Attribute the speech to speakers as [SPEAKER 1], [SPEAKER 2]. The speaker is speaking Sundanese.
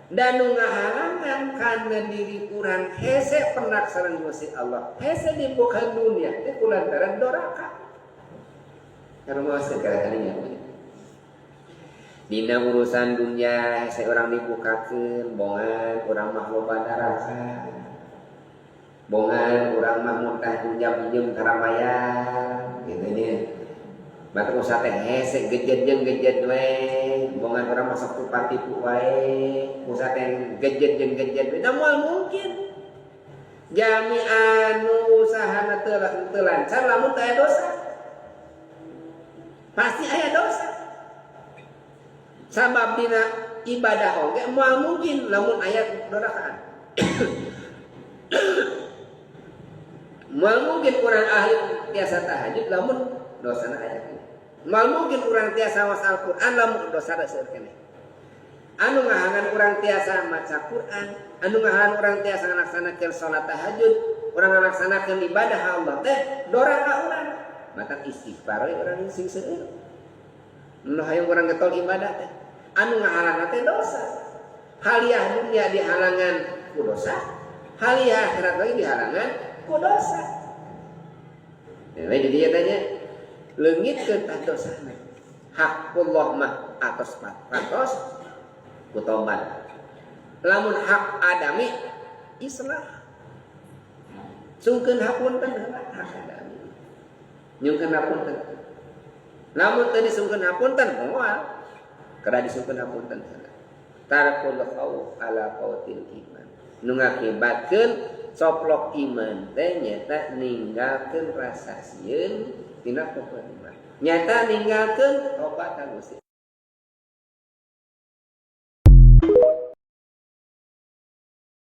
[SPEAKER 1] Dan nu ngahalangan kana diri urang hese pendak sareng Gusti Allah, hese dibuka dunia teh kulantaran doraka. Karena mau segala kalinya. Dina urusan dunia hese urang dibukakeun, bongan urang mah loba daraka. Bongan urang mah mutah pinjam-pinjem tara mayar gitu nya. Batur usaha teh hese gejet jeung gejet we, bongan urang masuk tipu wae, usaha teh gejet jeung gejet we, da moal mungkin. Jami anu usahana teu lancar lamun teu aya dosa. Pasti aya dosa. Sabab dina ibadah oge moal mungkin lamun aya dorakaan. Moal mungkin urang ahli tiasa tahajud lamun dosana aya keneh. Moal mungkin urang tiasa maca Al-Qur'an lamun dosana seueur keneh. Anu ngahangan urang tiasa maca Qur'an, anu ngahangan urang tiasa ngalaksanakeun salat tahajud, urang ngalaksanakeun ibadah Allah teh doraka urang. Mata istighfar we urang sing seueur. Nu hayang urang getol ibadah teh. Anu ngahalangan teh dosa. Haliah dunia dihalangan ku dosa, haliah akhirat lagi dihalangan ku dosa. Ya, jadi dia tanya, leungitkeun tah dosana. Hakullah mah atos patos ku tobat. Lamun hak adami islah. Sungkeun hapunten heula hak adami. Nyungkeun hapunten. Lamun teu disungkeun hapunten moal. Kada disungkeun hapunten heula. Tarkul khauf ala qautil iman. Nu ngakibatkeun coplok iman teh nyata ninggalkeun rasa sieun tina iman. Nyata ninggalkeun tobat ka Gusti.